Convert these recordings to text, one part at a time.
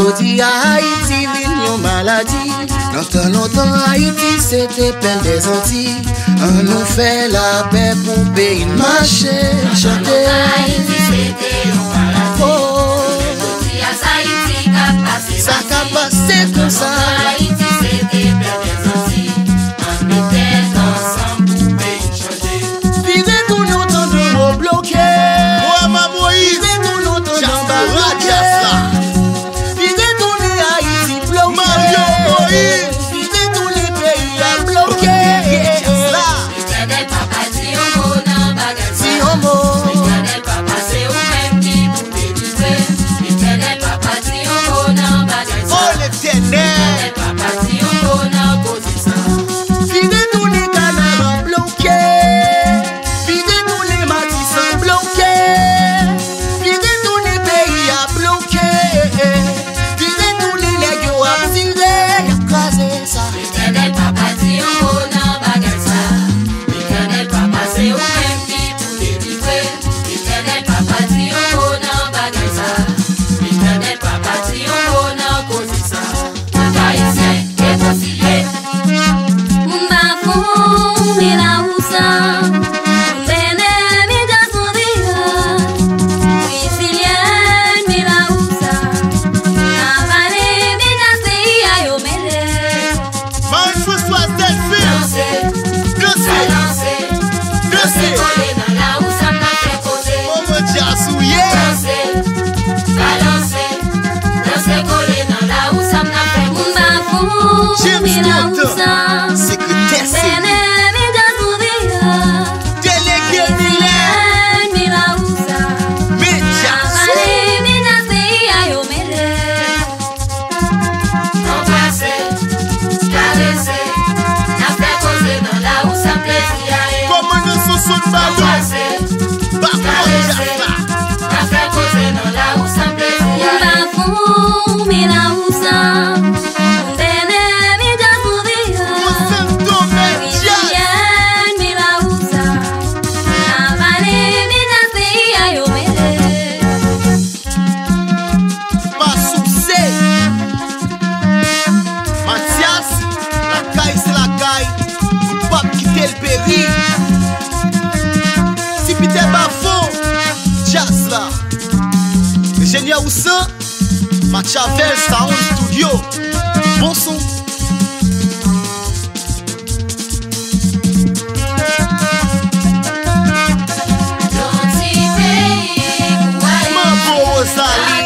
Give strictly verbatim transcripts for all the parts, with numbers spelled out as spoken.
Jodi a Ayiti vin yon maladi. Nan tan lontan, Ayiti se te pèl dèzanti. Ann nou fè lapè pou peyi n mache, chante. Ayiti se te yon maladi. Oh. Jodi a s Ayiti k ap pase. Sa k ap pase konsa. Ayiti se te pèl dèzanti. Ann met tèt ansanm pou peyi n chanje. Vire tounen w tande yon mo bloke. Bravo Moïse. Vire tounen w tande anba bloke. Vire tounen Ayiti bloke. Mario Moïse. Vire tounen peyi a bloke. Letènèl papa di yon mo nan bagay sa. Di yon mo. Letènèl papa se ou menm ki pou delivre. Letènèl papa di yon mo nan bagay sa. Oh Letènèl. Letènèl papa di yon mo nan koze sa. Vire tounen Kanal an bloke. Vire tounen Matisan bloke. Vire tounen peyi a bloke. Vire tounen nèg yo ap tire, y ap kraze sa. Letènèl papa di yon mo nan bagay sa. Letènèl papa se ou menm ki pou delivre. Letènèl papa di yon mo nan bagay sa. Letènèl papa di yon mo nan koze sa. Tout Ayisyen rekonsilye. Mbafou mi la usa, mbene mi jasmodira, Brezilyen mi la usa, navale mi jasmia yo mele. Marie Françoise Delphin. Danse. Danse. Danse. Danse kole nan la usa m nan fè koze. Moman djaz ou ye. Danse. Balanse. Danse kole nan la usa m nan fè koze. Mbafou mi la usa, sekretè seri. Mbene mi jasmodira. Delege Milè. Brezilyen mi la usa. Men djaz. Navale mi jasmia yo mele. Anbrase, karese, n ap fè koze nan la usa m plezi a ye. Kòmandan Sonson Bado. Anbrase, karese, n ap fè koze nan la usa m plezi a ye. Mbafou mi la usa, mbene mi jasmodira. Mwen se Domèk Djaz. Brezilyen mi la usa, navale mi jasmia yo mele. Pa souse. Matyas, lakay se lakay, nou p ap kite l peri. Ti Pitè Bafon, djaz la. Enjenyè Oussan, Machiavel Sound Studio. Bon son. Manbo Rosalie,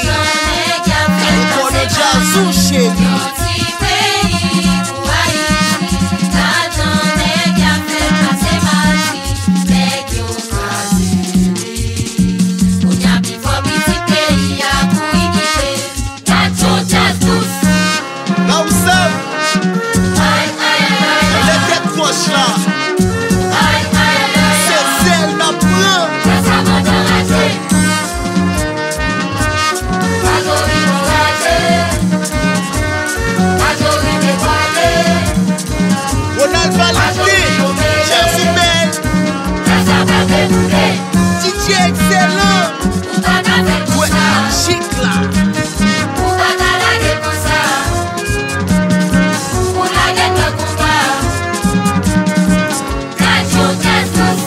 gade kò nan djaz ou, cheri. Gad yon djaz dous. La ou sèl. Anlè tèt pòch la. Se sèl n ap pran. Ronald Valentin, Jazz ou bèl. D J ekselan. Ou pa ka fè konsa. Ou pa ka lage konsa. Ou lage nan konba. Gad yon djaz dous.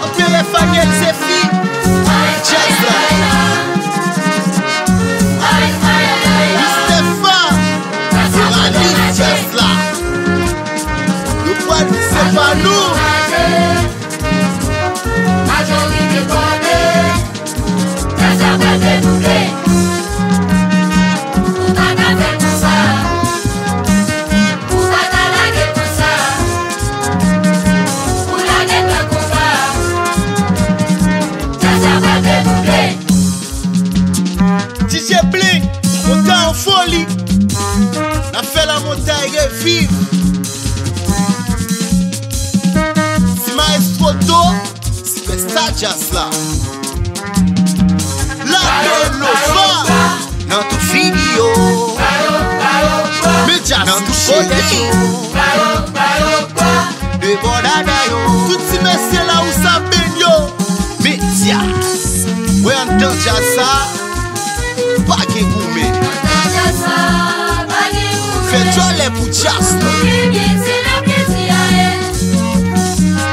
Anperè Faniel Zefi. Djaz la. Mister Fa. Moralis djaz la. Nou pral di se pa nou. Majorite kòbe, djaz la pral deboule. Ou pa ka fè konsa. Ou pa ka lage konsa. Ou lage nan konba. Djaz la pral deboule. D J Blink, monta an foli. N ap fè lamontay reviv. Ti Maestro Do, sipèsta djaz la. Lage lova nan tout videyo. Men djaz nan tout kote. Debò dada yo. Tout ti mesye la ou sa beny yo. Men djaz. Wè anndan djaz sa, pa gen goumen. Pou djaz la. Premye se la plezi a ye.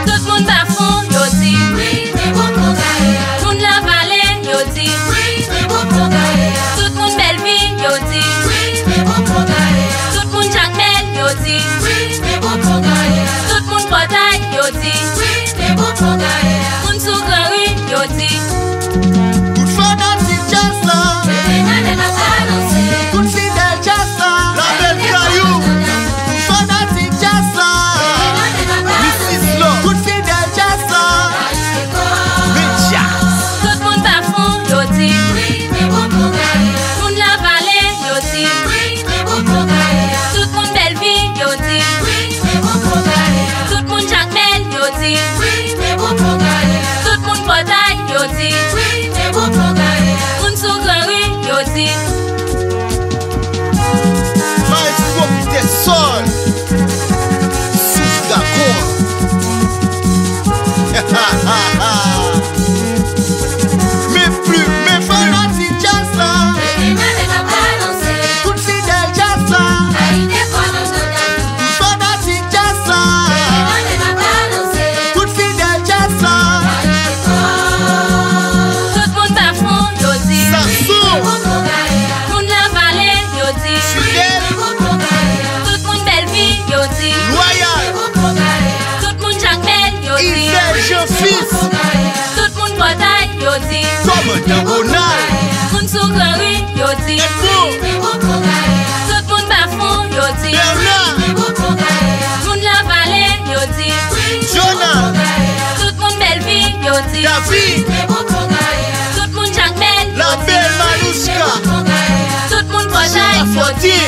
Tout moun Bafon, yo di. Wi, men bon pwogrè a. Moun Lavale, yo di. Wi, men bon pwogrè a. Tout moun Bèlvi, yo di. Wi, men bon pwogrè a. Tout moun Jakmèl, yo di. Wi, men bon pwogrè a. Tout moun Pòtay, yo di. Wi, men bon pwogrè a. Moun sou Granri, yo di. Tout fanatik djaz la. Tout fidèl djaz la. Labèl Kayou. Tout fanatik djaz la. Misis Lò. Tout fidèl djaz la. Men djaz. Tout moun Bafon, yo di. Moun Lavale, yo di. Tout moun Bèlvi, yo di. Tout moun Jakmèl, yo di. Tout moun Pòtay, yo di. Moun sou Granri, yo di. Maestro Peter Sol. Souf dragon an. Men plim, men plim. Fanatik djaz la. Tout fidèl djaz la. Tout fanatik djaz la. Tout fidèl djaz la. Tout moun Bafon, yo di. Sason. Moun Lavale, yo di. Fidèl. Tout moun Bèlvi, yo di. Lwayal. Tout moun Jakmèl, yo di. Izèl Jean Fils. Tout moun Pòtay, yo di. Kòmandan Ronald. Moun sou Granri, yo di. Edmond. Tout moun Bafon, yo di. Bèna. Moun Lavale, yo di. Jonal. Tout moun Bèlvi, yo di. David. Tout moun Jakmèl, yo di. Labèl Manouchka. Tout moun Pòtay, yo di.